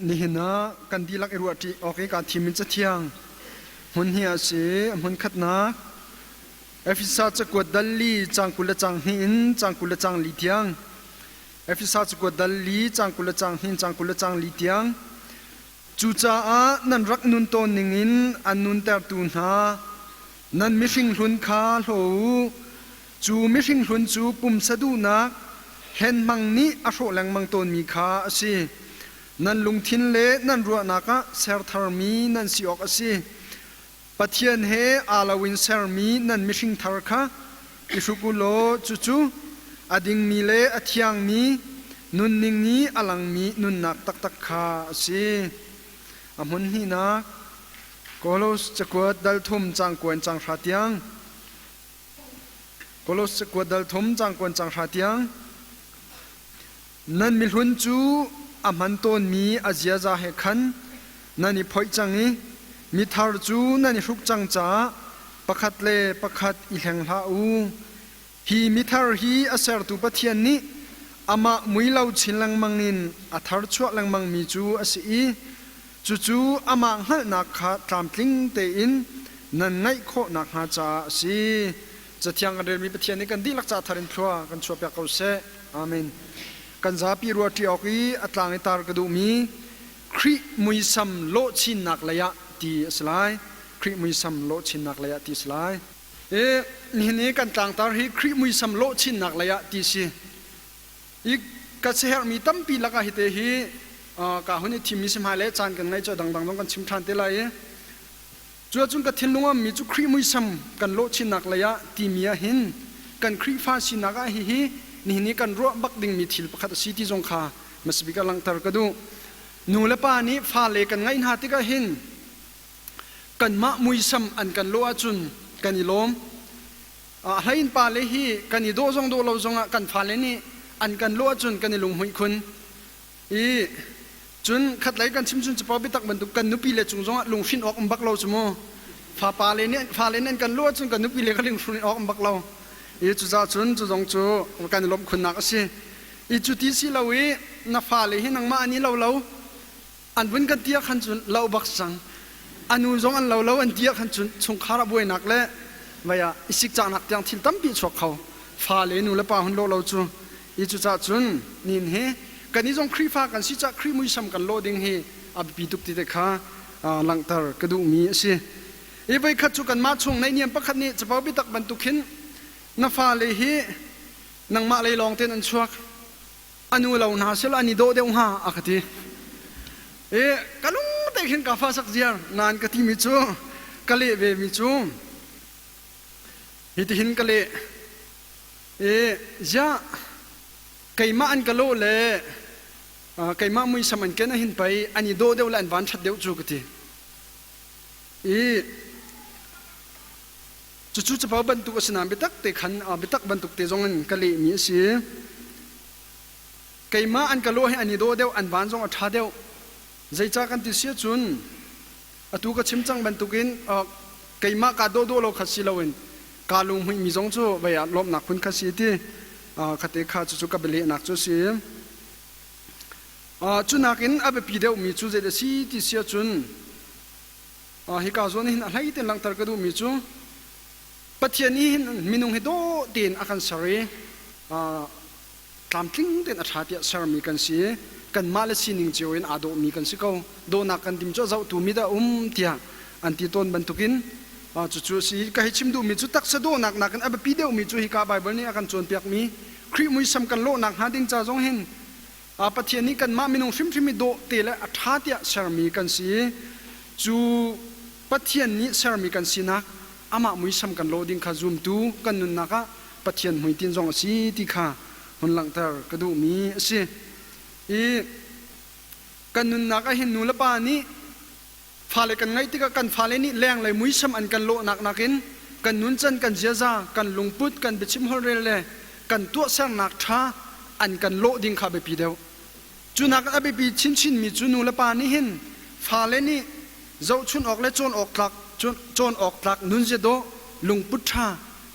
Nihin ah kan dihlak i ruahṭi awk i kaa thimmi cathiang hmun hi a si. Hmun khatnak Efesa cakuat dal li caang 20 le caang hnih in caang 20 le caang li tiang. Efesa cakuat dal li caang 20 le caang hnih in caang 20 le caang li tiang. Cucaah nan rak nun tawn ningin an nuntertu hna nan mihring hlun kha hlaw u. Cu mihring hlun cu pumsa duhnak hlenhmang nih a hrawh lengmang tawnmi kha a si. Nan lungthin le nan ruahnak ah ser tharmi nan si awk a si. Pathian he aa lo in sermi nan mihring thar kha i hruk u law cucu a dingmi le a thiangmi nunning i a langmi nunnak taktak kha a si. A hmun hnihnak Kolos cakuat dal thum caang kuan caang hra tiang. Kolos cakuat dal thum caang kuan caang hra tiang. Nan mihlun cu a hman tawnmi a ziaza he khan nan i phoih cang i mithar cu nan i hruk cang caah pakhat le pakhat i hleng hlah u. Hi mithar hi a sertu Pathian nih amah mui lo chin lengmang in a tharchuah lengmangmi cu a si i cucu amah hngalhnak kha tlamtling tein nan ngaih khawh nakhnga caah a si. Cathiang kan relmi Pathian nih kan dihlak ca thar in thlua kan chuahpiak ko seh. Amen. Kan zapi ruahṭi awk i a tlang i tar ka duhmi Khrih muisam lawh chinnak lei ah ti a si lai. Khrih muisam lawh chinnak lei ah ti a si lai. I nihin i kan tlangtar hi Khrih muisam lawh chinnak lei ah ti a si. I ka siaherhmi tampi lakah hite hi ka hun i thimmi si hmai le caan kan ngeih cu a dangdang zong kan chim ṭhan te lai i Cuahcun ka thinlung ah mi cu Khrih muisam kan lawh chinnak lei ah timi ah hin kan Khrihfa sinak ah hihi nihin i kan ruah bak dingmi thil pakhat a si ti zong kha hmasabik ah langhter ka duh. Nu le pa nih fale kan ngeih hna tikah hin kanmah muisam an kan lawh ahcun kan i lawm. A hlei in pale hi kan i dawh zong dawh lo zongah kan fale nih an kan lawh ahcun kan i lunghmuih khun. I cun khatlei kan chim cun capo biatak bantuk kan nupi le cung zongah lunghrinh awk um bak lo cu mu. Fapa le nih fale nih an kan luh ahcun kan nupi le kan lunghrinh awk um bak lo. I cucaah cun cu zong cu kan i lawmh khunnak a si. I cu ti si lo i na fale hi nangmah an i lo lo an vun kan ti ah khan cun lo bak cang. Anu zong an lo lo an ti ah khan cun chungkhar ah buainak le vei ah i sikcahnak tiang thil tampi a chuak kho. Fale nu le pa hun lawh lo cu I cucaah cun nihin hi kan i zong Khrihfa kan si caah Khrih muisam kan lawh ding hi a biapi tuk ti te kha langhter ka duhmi a si. I voikhat cu kanmah chung naihniam pakhat nih capo biatak bantuk hin na fale hi nangmah lei lawng tein an chuak anu lo hna selaw an i dawh deuh hnga a ka ti. I ka lung te khin ka fa sak ziar nain ka timi cu ka leh ve mi cu hitihin ka leh. I ziah keimah an ka lawh le keimah muisam an ken ahhin pei an i dawh deuh le an van ṭhat deuh cu ka ti. I cucu capo bantuk a si nain biatak te khan biatak bantuk te zong in ka lehmi a si. Keimah an ka lawh hi an i dawh deuh, an van zong a ṭha deuh. Zeicah kan ti si ahcun atu ka chim cang bantukin keimah kaa dawh dawh lo kha si loin kaa lunghmuihmi zong cu vei ah lawmhnak phun kha si ti khate kha cucu ka bialehnak cu a si. Cu nakin a biapi deuhmi cu zeidah a si ti si ahcun hika zawn hin a hlei tein langhter ka duhmi cu Pathian nih hin minung hi dawh tein a kan ser i tlamtling tein a ṭha tiah sermi kan si i kanmah le sining cio in aa dawhmi kan si ko. Dawhnak kan tim cu a zohtu mi dah um tiah an ti tawn bantukin cucu a si. Ka hei chim duhmi cu taksa dawhnak nakin a biapi deuhmi cu hika Baibal nih a kan cawnpiakmi Khrih muisam kan lawhnak hnga ding ca zong hin Pathian nih kanmah minung hrimhrim hi dawh te le a ṭha tiah sermi kan si i cu Pathian nih sermi kan sinak amah muisam kan lawh ding kha zumtu kan nunnak ah Pathian hmuitinh zong a si ti kha hun langhter ka duhmi a si. I kan nunnak ah hin nu le pa nih fale kan ngeih tikah kan fale nih lenglei muisam an kan lawhnak nakin kan nuncan, kan ziaza, kan lungput, kan biachim holhrel le kan tuahsernak ṭha an kan lawh ding kha biapi deuh. Cu nakin a biapi chinchinmi cu nu le pa nih hin fale nih zohchun awk le cawn awk tlak cawn awk tlak nunzia dawh lungput ṭha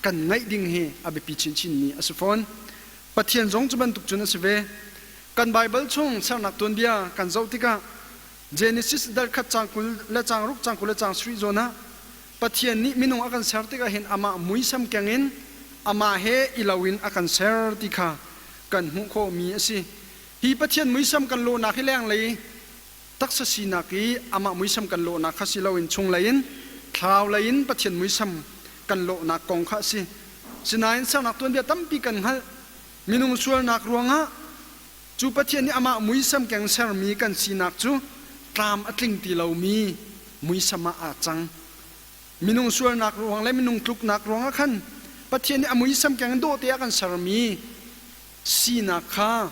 kan ngeih ding hi a biapi chinchinmi a si fawn. Pathian zong cu bantuk cun a si ve. Kan Baibal chung sernak tuanbia kan zoh tikah. Genesis dal khat cang 20 le cang ruk cang 20 le cang sarih zawn ah Pathian nih minung a kan ser tikah hin amah muisam keng in amah he i lo in a kan ser ti kha kan hmuh khawhmi a si. Hi Pathian muisam kan lawhnak hi lenglei taksa sinak i amah muisam kan lawhnak kha si loin chunglei in thlarau lei in Pathian muisam kan lawhnak kong kha a si. Sinain sernak tuanbia tampi kan hngalh. Minung sualnak ruangah cu Pathian nih amah muisam keng sermi kan sinak cu tlam a tling ti lomi muisam ah aa cang. Minung sualnak ruang le minung tluknak ruangah khan Pathian nih a muisam keng in dawhte a kan sermi sinak kha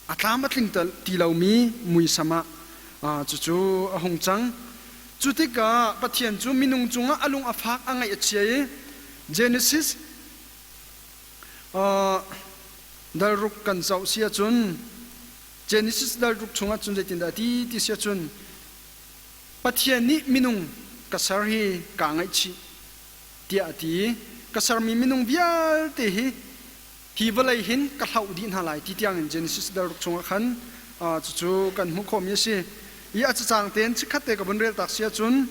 a tlam a tling ti lomi muisam ah cucu a hung cang. Cu tikah Pathian cu minung cungah a lung a fak a ngaih a chia i Genesis dal ruk kan zoh si ahcun Genesis dal ruk chungah cun zeitindah a ti ti si ahcun Pathian nih minung ka ser hi kaa ngaihchih tiah a ti i ka sermi minung vialte hi hi vawlei hin ka hloh dih hna lai ti tiangin Genesis dal ruk chungah khan cucu kan hmuh khawhmi a si. I a cacang tein chikkhat te ka vun rel tak si ahcun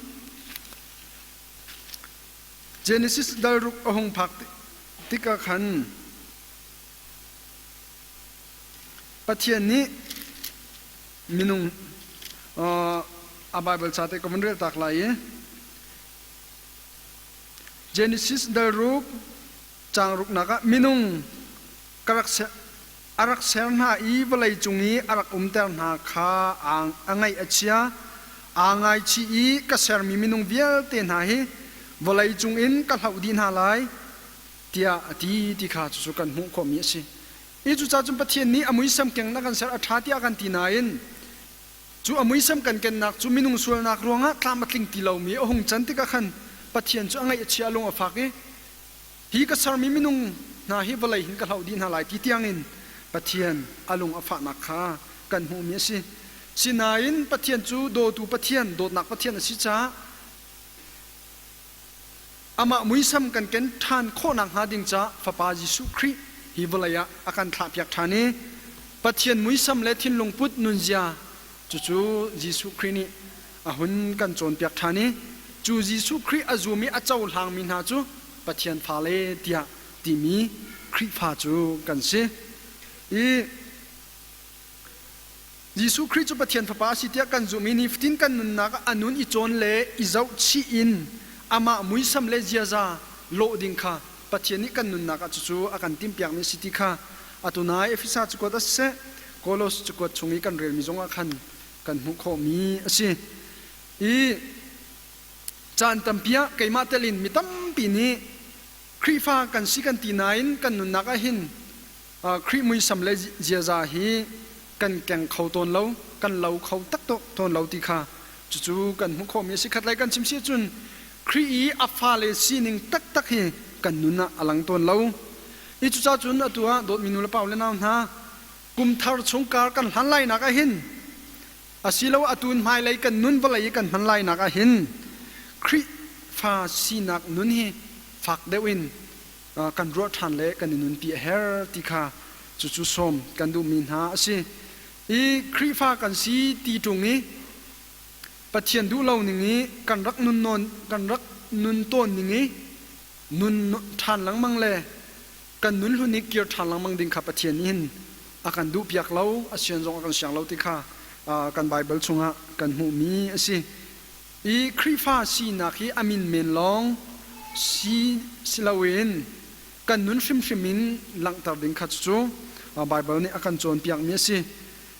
Genesis dal ruk a hung phak tikah khan Pathian nih minung a Baibal ca te ka vun rel tak lai i Genesis dal ruk caang ruknak ah minung ka rak a rak ser hna i vawlei cung i a rak umter hna kha a ngaih a chia. Aa ngaichih i ka sermi minung vialte hna hi vawlei cung in ka hloh dih hna lai tiah a ti ti kha cucu kan hmuh khawhmi a si. I cucaah cun Pathian nih a muisam keng na kan ser a ṭha tiah kan ti nain cu a muisam kan kennak cu minung sualnak ruangah tlam a tling ti lomi a hung can tikah khan Pathian cu a ngaih a chia a lung a fak i Hi ka sermi minung hna hi vawlei hin ka hloh dih hna lai ti tiangin Pathian a lung a fahnak kha kan hmuhmi a si. Sinain Pathian cu dawtu Pathian, dawtnak Pathian a si caah amah muisam kan ken ṭhan khawhnak hnga ding caah Fapa Jesuh Khrih hi vawlei ah a kan thlahpiak ṭhan i Pathian muisam le thinlung put nunzia cucu Jesuh Khrih nih a hun kan cawnpiak ṭhan i cu Jesuh Khrih a zum i a cohlangmi hna cu Pathian fale tiah timi Khrihfa cu kan si. I Jesuh Khrih cu Pathian Fapa a si tiah kan zumh i nifatin kan nunnak ah a nun i cawn le i zohchih in amah muisam le ziaza lawh ding kha Pathian nih kan nunnak ah cucu a kan timhpiakmi a si ti kha atu nai Efesa cakuat ah siseh Kolos cakuat chung i kan relmi zongah khan kan hmuh khawhmi a si. I caan tampi ah keimah tel in mi tampi nih Khrihfa kan si kan ti nain kan nunnak ah hin Khrih muisam le ziaza hi kan keng kho tawn lo, kan lo kho tak tawn lo ti kha cucu kan hmuh khawhmi a si. Khatlei kan chim si ahcun Khrih i a fale sining taktak hi kan nun ah a lang tawn lo. I cucaah cun atu ah dawtmi nu le pa le nau hna kum thar chung kar kan hlan lainak ah hin asiloah atu in hmailei kan nun vawlei i kan hman lainak ah hin Khrihfa sinak nun hi fak deuh in kan ruah ṭhan le kan i nunpi a herh ti kha cucu sawm kan duhmi hna a si. I Khrihfa kan si ti ṭung i Pathian duh lo ning i kan rak nun nawn kan rak nun tawn ning i nun ṭhan lengmang le kan nun hlun i kir ṭhan lengmang ding kha Pathian nih hin a kan duhpiak lo, a sian zong a kan siang lo ti kha kan Baibal chungah kan hmuhmi a si. I Khrihfa sinak hi a min men lawng si si loin kan nun hrimhrim in langhter ding kha cucu Baibal nih a kan cawnpiakmi a si.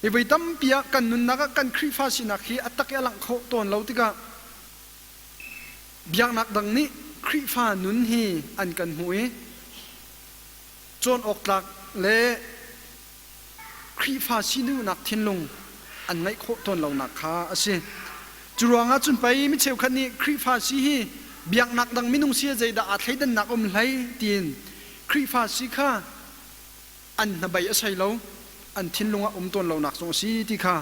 I voi tampi ah kan nunnak ah kan Khrihfa sinak hi a tak i a langh khawh tawn lo tikah biaknak dang nih Khrihfa nun hi an kan hmuh i cawn awk tlak le Khrihfa siduhnak thinlung an ngeih khawh tawn lonak kha a si. Cu ruangah cun pei mi cheukhat nih Khrihfa si hi biaknak dang minung si zeidah aa thleidannak um hlei tiin Khrihfa si kha an hnabei a sei lo, an thinlung ah um tawn lonak zong a si ti kha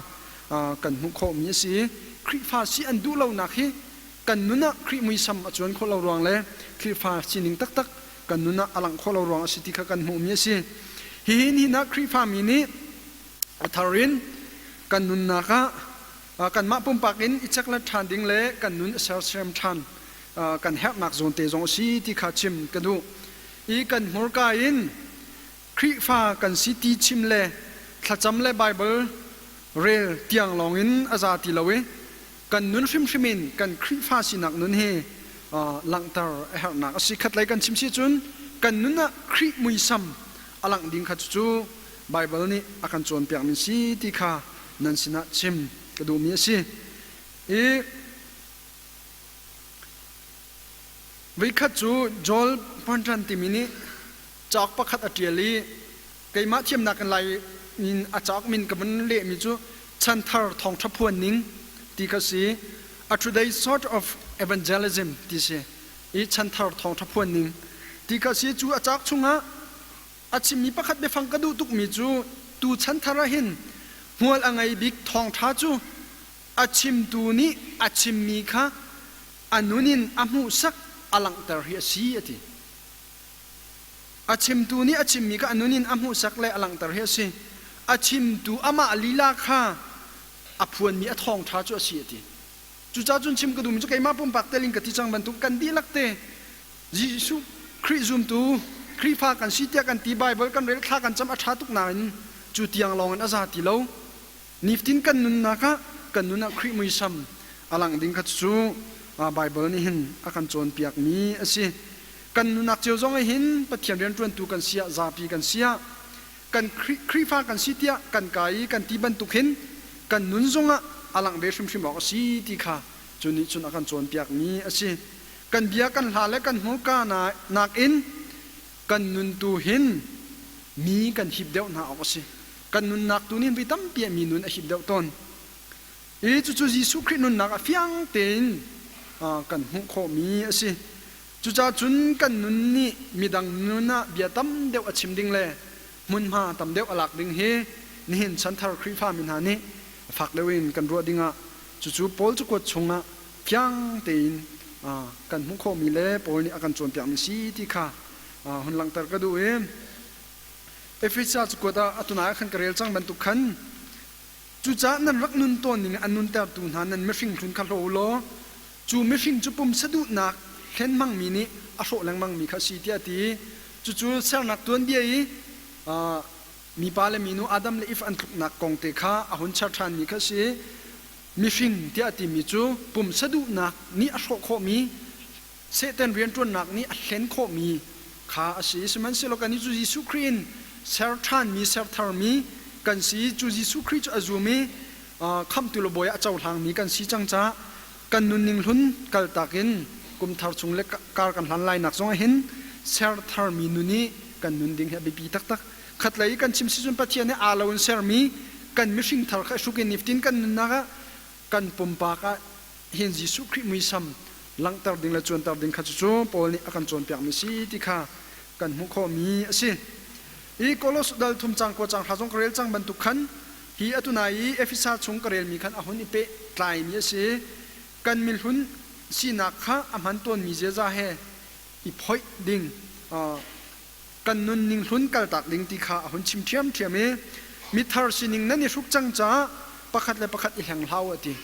kan hmuh khawhmi a si. Khrihfa si an duh lonak hi kan nun ah Khrih muisam a cuan khawh lo ruang le Khrihfa sining taktak kan nun ah a langh khawh lo ruang a si ti kha kan hmuhmi a si. Hihi nihin ah Khrihfami nih a thar in kan nunnak ah. Kanmah pumpak in i chekhlat ṭhan ding le kan nun a sersiam ṭhan kan herhnak zawn te zong a si ti kha chim ka duh. I kan hmurka in Khrihfa kan si ti chim le thlacam le Baibal rel tiang lawngin a za ti lo i kan nun hrimhrim in kan Khrihfa sinak nun hi langhter a herhnak a si. Khatlei kan chim si cun kan nun ah Khrih muisam a langh ding kha cucu Baibal nih a kan cawnpiakmi si ti kha nan sinah chim ka duhmi a si. I voikhat cu Joel Pontan timi nih cauk pakhat a ṭial i keimah thiamnak in Lai in a cauk min ka vun lehmi cu Chanthar Thawngṭha Phuan Ning ti kha si. A Today Sort of Evangelism ti si. I Chanthar Thawngṭha Phuan Ning ti kha si. Cu a cauk chungah a chimmi pakhat biafang ka duh tukmi cu tu chanthar ah hin hmual a ngei bik thawngṭha cu a chimtu nih a chimmi kha a nun in a hmuhsak a langhter hi a si a ti. A chimtu nih a chimmi kha a nun in a hmuhsak le a langhter hi a si. A chimtu amah lila kha a phuanmi a thawngṭha cu a si a ti. Cucaah cun chim ka duhmi cu keimah pumpak tel in ka ti cang bantuk kan dihlak te Jesuh Khrih zumtu Khrihfa kan si tiah kan ti Baibal kan rel thla kan cam a ṭha tuk nain cu tiang lawng in a za ti lo. Niftin kan nunnak ah kan nun ah Khrih muisam a langh ding kha cu Baibal nih hin a kan cawnpiakmi a si. Kan nunnak cio zong ah hin Pathian rianṭuantu kan si ah zapi kan si ah kan Khrihfa kan si tiah kan kai i kan ti bantuk hin kan nun zongah a langh ve hrimhrim awk a si ti kha cu nih cun a kan cawnpiakmi a si. Kan bia kan hla le kan hmurka nakin kan nun tu hin mi kan hip deuh hna awk a si. Kan nunnak tu nih vi tampi ah mi nun a hip deuh tawn. I cucu Jesuh Khrih nunnak ah fiang tein kan hmuh khawhmi a si. Cucaah cun kan nun nih midang nun ah bia tam deuh a chim ding le hmunhma tam deuh a lak ding hi nihin chanthar Khrihfa mi hna nih fak deuh in kan ruah ding ah cucu Paul cakuat chungah fiang tein kan hmuh khawhmi le Paul nih a kan cawnpiakmi si ti kha hun langhter ka duh i Efesa cakuat ah atu nai ah khan ka rel cang bantuk khan cucaah nan rak nun tawn ning an nuntertu hna nan mihring hlun kha hlaw u law cu mihring cu pumsa duhnak hlen hmangmi nih a hrawh lengmangmi kha a si tiah a ti. Cucu sernak tuanbia i mipa le minu Adam le Eve an tluknak kong te kha a hun char ṭhanmi kha a si. Mihring tiah a timi cu pumsa duhnak nih a hrawh khawhmi Satan rianṭuannak nih a hlen khawhmi kha a si. Sihmanhsehlaw kannih cu Jesuh Khrih in ser ṭhanmi, ser tharmi kan si. Cu Jesuh Khrih cu a zum i khamhtu le bawi ah a cohlangmi kan si cang caah kan nunning hlun kaltak in kum thar chung le kar kan hlan lainak zong ah hin ser tharmi nun i kan nun ding hi a biapi taktak. Khatlei i kan chim si cun Pathian he aa lo in sermi kan mihring thar kha i hruk in niftin kan nunnak ah kan pumpak ah hin Jesuh Khrih muisam langhter ding le cuanter ding kha cucu Paul nih a kan cawnpiakmi si ti kha kan hmuh khawhmi a si. I Kolos dal thum cang kua cang hra zong ka rel cang bantuk khan hi atu nai i Efesa chung ka relmi khan a hun i pehtlaimi a si. Kan mihlun sinak kha a hman tawnmi ziaza he i phoih ding kan nunning hlun kaltak ding ti kha a hun chim ṭhiamṭhiam i mithar sining nan i hruk cang caah pakhat le pakhat i hleng hlah u a ti.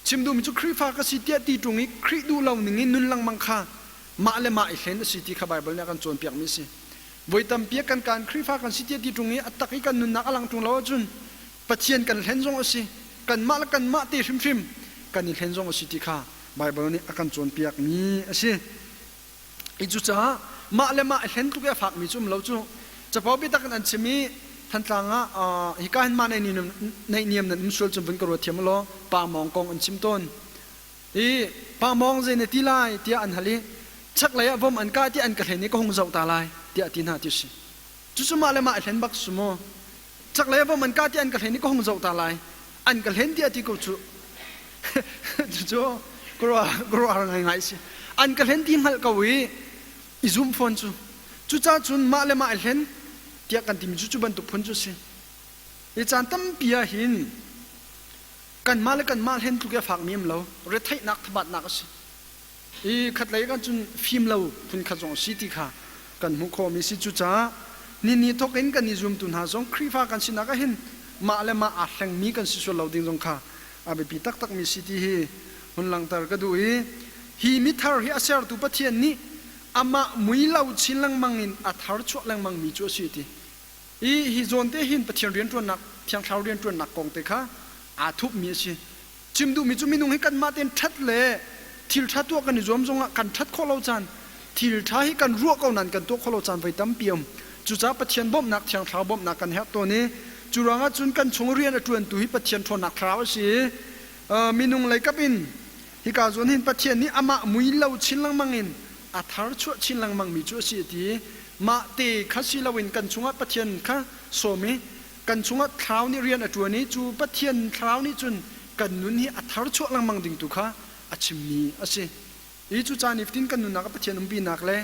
Chim duhmi cu Khrihfa ka si tiah ti ṭung i Khrih duh lo ning in nun lengmang kha mah le mah i hlen a si ti kha Baibal nih a kan cawnpiakmi a si. Voi tampi ah kan kaan Khrihfa kan si tiah ti ṭung i a tak i kan nunnak a lang ṭung lo ahcun Pathian kan hlen zong a si, kanmah le kanmah te hrimhrim kan i hlen zong a si ti kha Baibal nih a kan cawnpiakmi a si. I cucaah mah le mah i hlen tluk i a fakmi cu um lo cu capo biatak in an chim i Thantlang ah hika hin mah naihniam nan um sual cun vun ka ruat thiam u law pa mawng kong an chim tawn. I pa mawng zei na ti lai tiah an hal i chaklei ah vom an kah tiah an ka hlen i ka hung zoh ta lai tiah a ti hna ti a si. Cucu mah le mah i hlen bak su mu. Chaklei ah vom an kah tiah an ka hlen i ka hung zoh ta lai. An ka hlen tiah ti ko cu. Cucu khuaruahhar ngaingai a si. An ka hlen ti hngalh ko i i zum fawn cu. Cucaah cun mah le mah i hlen tiah kan timi cu cu bantuk phun cu a si. Hi caan tampi ah hin kanmah le kanmah hlen tluk i a fakmi um lo. Retheihnak thabatnak a si. I khatlei kan cun fim lo phun khat zong a si ti kha kan hmuh khawhmi si. Cucaah nini thawk in kan i zumtu hna zong Khrihfa kan sinak ah hin mah le mah aa hlengmi kan si sual lo ding zong kha a biapi taktakmi si ti hi hun langhter ka duh i hi mithar hi a sertu Pathian nih amah mui lo chin lengmang in a thar chuah lengmangmi cu a si ti. I hi zawn te hin Pathian rianṭuannak, Thiang Thlarau rianṭuannak kong te kha aa thupmi a si. Chim duhmi cu minung hi kanmah tein ṭhat le thil ṭha tuah kan i zuam zongah kan ṭhat khawh lo caan, thil ṭha hi kan ruah ko nain kan tuah khawh lo caan voi tampi a um. Cucaah Pathian bawmhnak, Thiang Thlarau bawmhnak kan herh tawn i cu ruangah cun kan chung rian a ṭuantu hi Pathian ṭhawnnak Thlarau a si i minung leikap in hika zawn hin Pathian nih amah mui lo chin lengmang in a thar chuah chin lengmangmi cu a si a ti i mah te kha si loin kan chungah Pathian kha sawm i kan chungah thlarau nih rian a ṭuan i cu Pathian thlarau nih cun kan nun hi a thar chuah lengmang ding tu kha a chimmi a si. I cu caan iftin kan nunnak ah Pathian umpinak le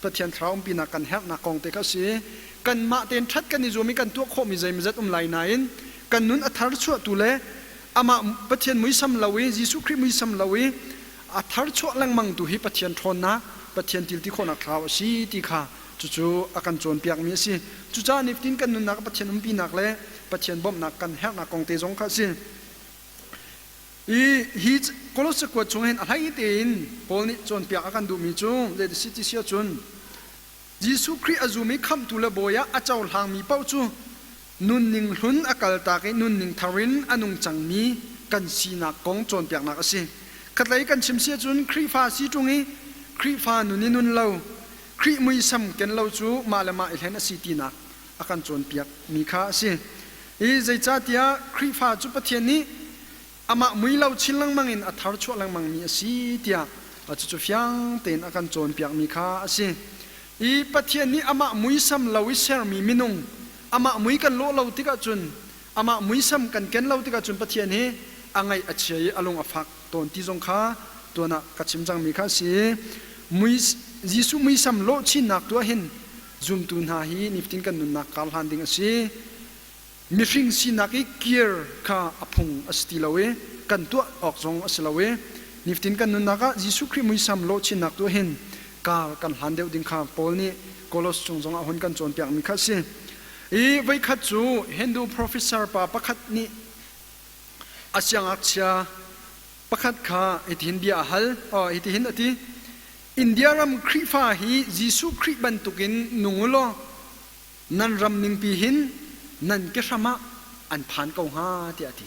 Pathian thlarau umpinak kan herhnak kong te kha a si. Kanmah tein ṭhat kan i zuam i kan tuah khawhmi zeimawzat um lai nain kan nun a thar chuahtu le amah Pathian muisam lo i Jesuh Khrih muisam lo i a thar chuah lengmang tu hi Pathian ṭhawnnak, Pathian tilti khawhnak thlarau a si ti kha Cucu a kan cawnpiakmi a si. Cucaah nifatin kan nunnak ah Pathian umpinak le Pathian bawmhnak kan herhnak kong te zong kha a si. I hi Kolose kuat chung hin a hlei tein Paul nih cawnpiak a kan duhmi cu zei si ti si ahcun Jesuh Khrih a zum i khamhtu le bawi ah a cohlangmi paoh cu nunning hlun a kaltak i nunning thar in a nung cangmi kan sinak kong cawnpiaknak a si. Khatlei kan chim si ahcun Khrihfa si ṭung i Khrihfa nun i nun lo, Khrih muisam ken lo cu mah le mah i hlen a si tinak a kan cawnpiak mi kha a si. I zeicahtiah Khrihfa cu Pathian nih amah mui lo chin lengmang in a thar chuah lengmang mi a si tiah cucu fiang tein a kan cawnpiak mi kha a si. I Pathian nih amah muisam lo i sermi minung amah mui kan lawh lo tikah cun amah muisam kan ken lo tikah cun Pathian hi a ngaih a chia i a lung a fak tawn ti zong kha tuan ah ka chim cangmi kha a si. Mui, Jesuh muisam lawh chinnak tuah hin zumtu hna hi nifatin kan nunnak kar hlan ding a si. Mihring sinak i kir kha a phung a si ti lo i kan tuah awk zong a si lo i nifatin kan nunnak ah Jesuh Khrih muisam lawh chinnak tuah hin kar kan hlan deuh ding kha Paul nih Kolos chung zongah hun kan cawnpiakmi kha a si. I voikhat cu Hindu professor pa pakhat nih a siangngakchia pakhat kha hitihin bia a hal. Hitihin a ti, India ram Khrihfa hi Jesuh Khrih bantukin nung u law nan ram ningpi hin nan kehram ah an phan ko hnga tiah a ti.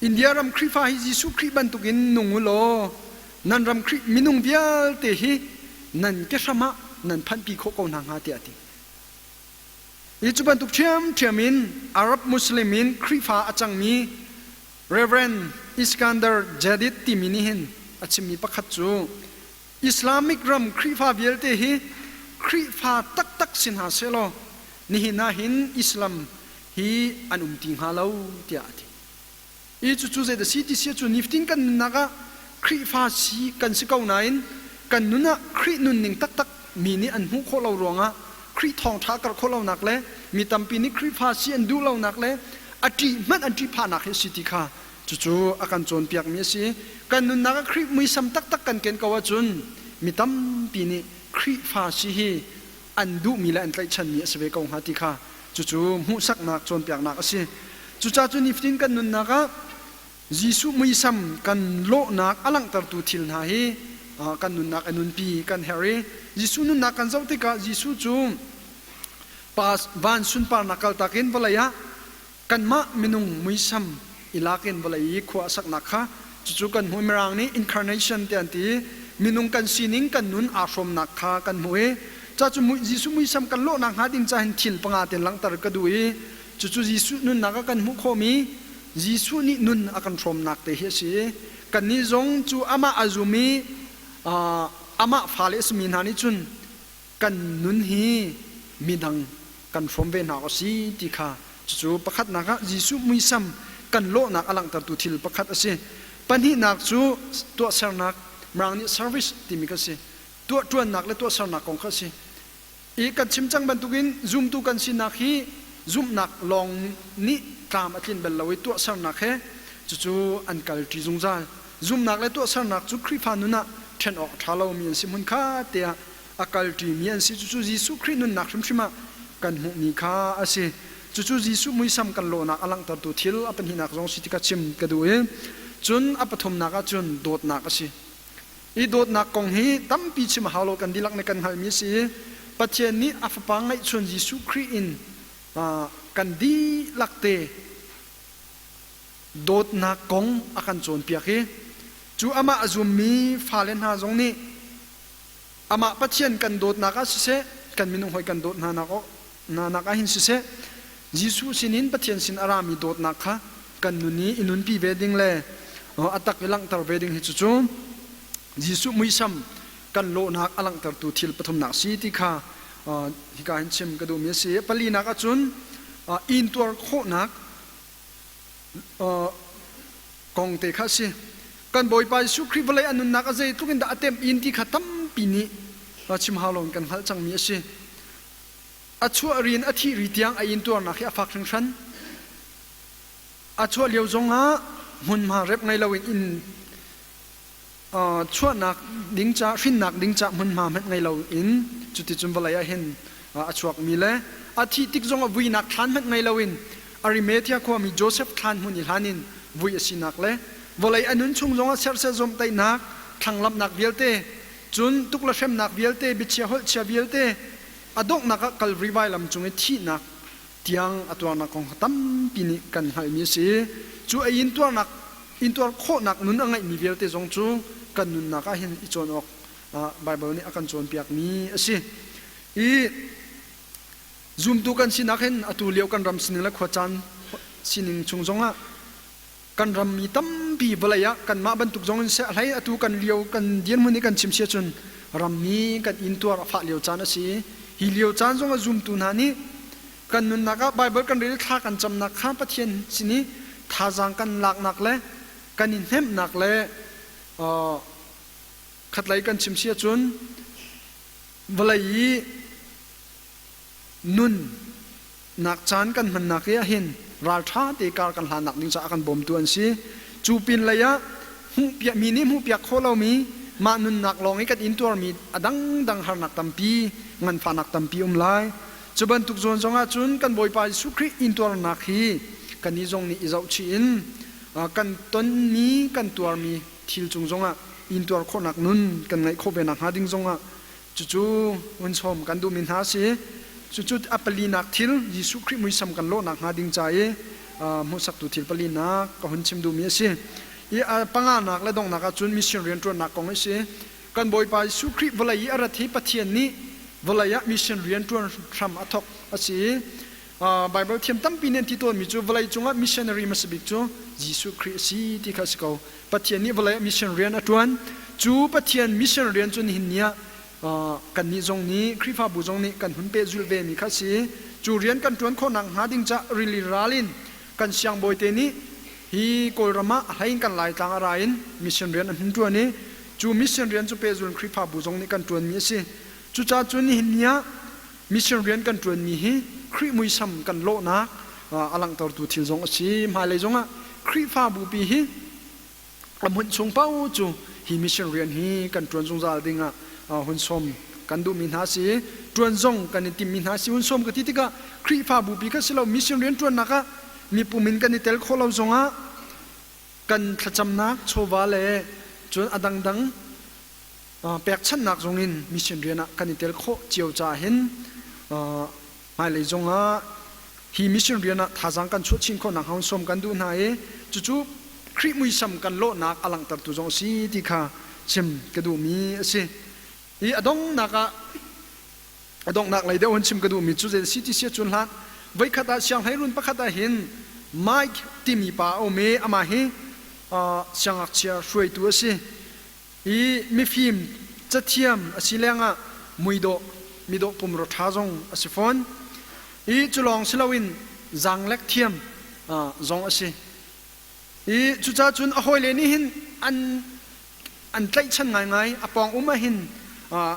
India ram Khrihfa hi Jesuh Khrih bantukin nung u law nan ram Khrih minung vialte hi nan kehram ah nan phanhpi khawh ko hna hnga tiah a ti. Hi cu bantuk ṭhiamṭhiam in Arab Muslim in Khrihfa a cangmi Rev. Iskandar Jadid timi nih hin a chimmi pakhat cu Islamic ram Khrihfa vialte hi Khrihfa taktak si hna sehlaw nihin ah hin Islam hi an um ti hnga lo tiah a ti. I cucu zeidah si ti si cu nifatin kan nunnak ah Khrihfa si kan si ko nain kan nun ah Khrih nunning taktak mi nih an hmuh khawh lo ruangah Khrih thawngṭha karh khawh lonak le mi tampi nih Khrihfa si an duh lonak le a ṭih hmanh an ṭih phahnak hi a si ti kha cucu a kan cawnpiakmi a si. Kan nunnak ah Khrih muisam taktak kan ken ko ahcun mi tampi nih Khrihfa si hi an duhmi le an tlaihchanmi a si ve ko hnga ti kha cucu hmuhsaknak cawnpiaknak a si. Cucaah cu nifatin kan nunnak ah Jesuh muisam kan lawhnak a langhtertu thil hna hi kan nunnak a nunpi kan herh i Jesuh nunnak kan zoh tikah Jesuh cu van sunparnak kaltak in vawlei ah kanmah minung muisam i lak in vawlei i khua a saknak kha cucu kan hmuh. Mirang nih incarnation tiah an ti i minung kan sining kan nun aa hrawmnak kha kan hmuh i ca cu Jesuh muisam kan lawhnak hnga ding ca hin thil panga ten langhter ka duh i cucu Jesuh nunnak ah kan hmuh khawhmi Jesuh nih nun a kan hrawmnak te hi a si. Kannih zong cu amah a zum i amah fale a simi hna nih cun kan nun hi midang kan hrawm ve hna awk a si ti kha cucu pakhatnak ah Jesuh muisam kan lawhnak a langhtertu thil pakhat a si. Pahnihnak cu tuahsernak, Mirang nih service timi kha a si. Tuahṭuannak le tuahsernak kong kha a si. I kan chim cang bantukin zumtu kan sinak hi zumhnak lawng nih tlam a tlin bal lo i tuahsernak he cucu an kalṭi zungzal. Zumhnak le tuahsernak cu Khrihfa nun ah ṭhen awk a ṭha lomi an si. Hmunkhat te ah a kalṭimi an si. Cucu Jesuh Khrih nunnak hrimhrim ah kan hmuhmi kha a si. Cucu Jesuh muisam kan lawhnak a langhtertu thil a pahnihnak zong si ti kha chim ka duh i cun a pathumnak ah cun dawtnak a si. I dawtnak kong hi tampi chim a hau lo kan dihlak nih kan hngalhmi a si i Pathian nih a Fapa ngeihchun Jesuh Khrih in kan dihlak te dawtnak kong a kan cawnpiak i cu amah a zummi fale hna zong nih amah Pathian kan dawtnak ah siseh kan minung hawi kan dawt hna nak ah hin siseh Jesuh sinin Pathian sin a rami dawtnak kha kan nun i i nunpi ve ding le a tak i langhter ve ding hi cucu Jesuh muisam kan lawhnak a langhtertu thil pathumnak si ti kha hika hin chim ka duhmi a si. Palinak ahcun intuar khawhnak kong te kha a si. Kan Bawipa Jesuh Khrih vawlei a nunnak a zeitluk in dah a temh in ti kha tampi nih chim hau loin kan hngalh cangmi a si. A chuah ri in a thih ri tiang a intuarnak hi a fak hringhran. A chuah lio zongah hmunhma rep ngei loin inn chuahnak ding ca hrinnak ding ca hmunhma hmanh ngei loin cuticun vawlei ah hin a chuakmi le a thih tik zongah vuinak thlan hmanh ngei loin Arimathea khuami Joseph thlan hmun i hlan in vui a sinak le vawlei a nun chung zongah serhsat zawmhtaihnak thlanglamhnak vialte cun tuk le hremnak vialte biachia holhchia vialte a donghnak ah Kalvari vailam cung i thihnak tiang a tuarnak kong kha tampi nih kan hngalhmi a si. Cu a intuarnak intuar khawhnak nun a ngeihmi vialte zong cu kan nunnak ah hin i cawn awk Baibal nih a kan cawnpiakmi a si. I zumtu kan sinak hin atu lio kan ram sining le khuacaan sining chung zongah kan ram mi tampi vawlei ah kanmah bantuk zong in seh a hlei atu kan lio kan dirhmun i kan chim sia cun rammi kan intuar a fah lio caan a si. Hi lio caan zong ah zumtu hna nih kan nunnak ah Baibal kan rel thla kan camnak kha Pathian sin i thazaang kan laknak le kan i hnemhnak le khatlei kan chim sia cun vawlei i nun nak caan kan hmannak i ahhin ralṭha te kar kan hlannak ding caah a kan bawmtu an si. Cu pin lei ah hmuhpiak mi nih hmuhpiak khawh lomi mah nunnak lawng i kan intuarmi a dangdang harnak tampi nganfahnak tampi um lai. Cu bantuk zawn zong ahcun kan Bawipa Jesuh Khrih intuarnak hi kannih zong nih i zohchih in kan tonmi kan tuarmi thil cung zongah intuar khawhnak nun kan ngeih khawh ve nakhnga ding zongah Cucu hun sawm kan duhmi hna a si. Cucu a palinak thil Jesuh Khrih muisam kan lawh nakhnga ding ca i hmuhsaktu thil palinak ka hun chim duhmi a si. I a panganak le donghnak ahcun mission rianṭuannak kong a si. Kan Bawipa Jesuh Khrih vawlei i a rat hi Pathian nih vawlei ah mission rianṭuan hram a thawk a si i Baibal thiam tampi nih an ti tawnmi cu vawlei cungah missionary hmasa bik cu Jesuh Khrih a si ti kha a si ko. Pathian nih vawlei ah mission rian a ṭuan. Cu Pathian mission rian cu nihin ni ah kannih zong nih Khrihfabu zong nih kan hun pehzulh vemi kha a si. Cu rian kan ṭuan khawh nakhnga ding caah rili ral in kan siangbawi te nih hi Kawlram ah a hlei in kan Laitlang a ra in mission rian an hun ṭuan i cu mission rian cu pehzul in Khrihfabu zong nih kan ṭuanmi a si. Cucaah cun nihin ni ah mission rian kan ṭuanmi hi Khrih muisam kan lawhnak a langhtertu thil zong a si. Hmailei zongah Khrihfabu pi hi a hmunh chung paoh cu hi mission rian hi kan ṭuan zungzal dingah hun sawm kan duhmi hna si. Ṭuan zong kan i timmi hna si. Hun sawm ka ti tikah Khrihfabu pi kha si lo mission rian ṭuannak ah mipum in kan i tel khawh lo zongah kan thlacamnak chawva le cun a dangdang pekchanhnak zongin mission rian ah kan i tel khawh cio caah hin hmailei zongah hi mission rian ah thazaang kan chuah chin khawh nakhnga hun sawm kan duh hna i cucu Khrih muisam kan lawhnak a langhtertu zong a si ti kha chim ka duhmi a si. I a donghnak ah a donghnak lei deuh hun chim ka duhmi cu zei si ti sia cun hlah voikhat ah sianghleirun pakhat ah hin Mike timi pa a um i amah hi siangngakchia hruaitu a si. I mifim cathiam a si lengah muidawh midawh pumraw ṭha zong a si fawn. I cu lawng si loin zaanglek thiam zong a si. I cucaah cun a hawile nih hin an an tlaihchan ngaingai. A pawng um ah hin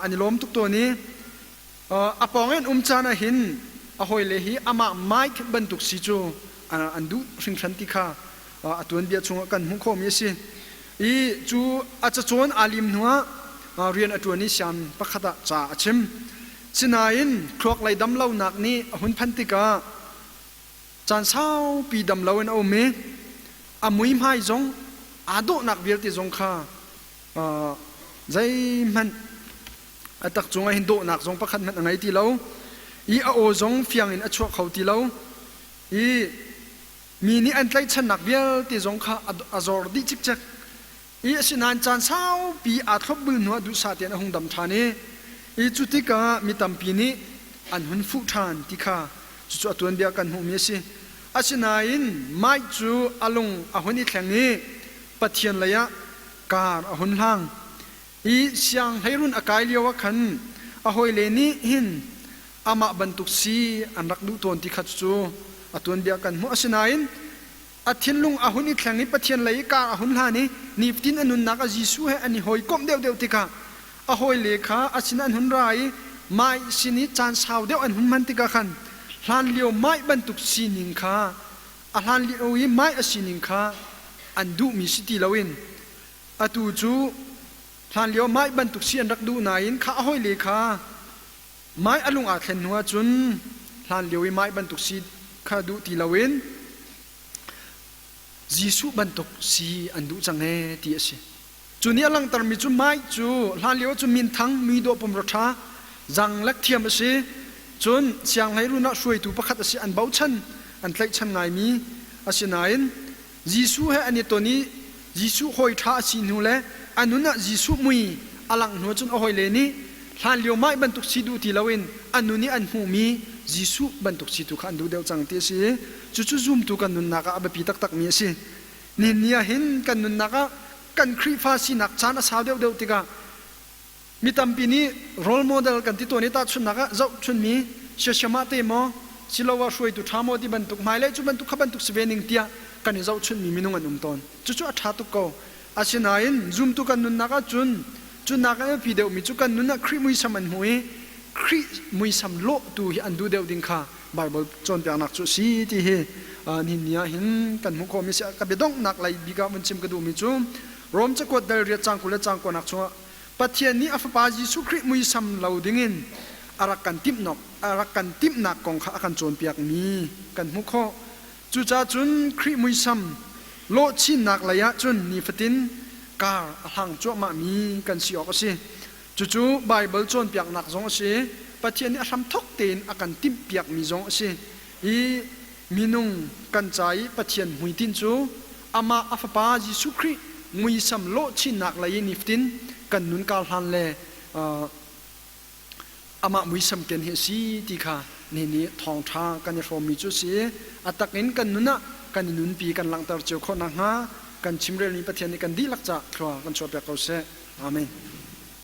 an i lawm tuk tawn i a pawng in um caan ah hin a hawile hi amah Mike bantuk si cu an duh hringhran ti kha a tuanbia chungah kan hmuh khawhmi a si. I cu a cacawn aa lim hnuah rian a ṭuan i sian pakhat ah ca a chim. Sinain thluak lei damlonak nih a hun phanh tikah Caan saupi dam loin a um i a muihmai zong aa dawhnak vialte zong kha zeihmanh a tak cungah hin dawhnak zong pakhat hmanh a ngei ti lo i a aw zong fiang in a chuak kho ti lo i mi nih an tlaihchannak vialte zong kha a zor dih cikcek i asinain caan saupi aa thlopbul hnuah duhsah tein a hung dam ṭhan i cu tikah mi tampi nih an hun fuh ṭhan ti kha cucu a tuanbia kan hmuhmi a si. Asinain Mike cu a lung a hun i thleng i Pathian lei ah kar a hun hlang. I sianghleirun a kai lio ah khan a hawile nih hin amah bantuk si an rak duh tawn ti kha cucu a tuanbia kan hmuh. Asinain a thinlung a hun i thleng i Pathian lei i kar a hun hlan i nifatin a nunnak ah Jesuh he an i hawikomh deuhdeuh tikah a hawile kha a sin an hun ra i mai sin i caan sau deuh an hun hman tikah khan hlanlio mai bantuk sining kha a hlanlio i mai a sining kha an duhmi si ti loin atu cu hlanlio mai bantuk si an rak duh nain kha a hawile kha Mai a lung aa thlen hnu ahcun hlanlio i mai bantuk si kha duh ti loin Jesuh bantuk si an duh cang ee ti a si. Cu nih a langhtermi cu mai cu hlanlio cu minthang muidawh pumrua ṭha zanglek thiam a si. Cun sianghleirun ah hruaitu pakhat a si an bochan an tlaihchan ngaimi a si nain Jesuh he an i ton i Jesuh hawi ṭha a si hnu le a nun ah Jesuh mui a langh hnu cun a hawile nih hlanlio mah bantuk si duh ti loin a nun i an hmuhmi Jesuh bantuk si tu kha an duh deuh cang ti a si i cucu zumtu kan nunnak ah a biapi taktakmi a si. Nihin ni ah hin kan nunnak ah kan Khrihfa sinak caan a sau deuhdeuh tikah Mi tampi nih role model kan ti tawn i tahchunhnak ah zohchunmi siasiamah te maw siloah hruaitu ṭha maw ti bantuk hmailei cu bantuk kha bantuk si ve ning tiah kan i zohchunhmi minung an um tawn. Cucu a ṭha tuk ko. Asinain zumtu kan nunnak ahcun cu nak in a biapi deuhmi cu kan nun ah Khrih muisam an hmuh i Khrih muisam lawh tu hi an duh deuh ding kha Baibal cawnpiaknak cu a si ti hi nihin ni ah hin kan hmuh khawhmi a si. Ka biadonghnak lei bik ah vun chim ka duhmi cu Rom cakuat dal riat caang 20 le caang kuanak chungah Pathian nih a Fapa Jesuh Khrih muisam lo dingin a rak kan timhnak a rak kan timhnak kong kha a kan cawnpiakmi kan hmuh khawh. Cucaah cun Khrih muisam lawh chinnak lei ah cun nifatin kar a hlang cuahmahmi kan si awk a si. Cucu Baibal cawnpiaknak zong a si i Pathian nih a hramthawk tein a kan timhpiakmi zong a si. I minung kan ca i Pathian hmuitinh cu amah a Fapa Jesuh Khrih muisam lawh chinnak lei i nifatin kan nun kar hlan le amah muisam ken hi a si ti kha nihin i thawngṭha kan i hrawmmi cu a si i a tak in kan nun ah kan i nunpi kan langhter cio khawh nakhnga kan chimrelmi Pathian nih kan dihlak caah thlua kan chuahpiak ko seh. Amen.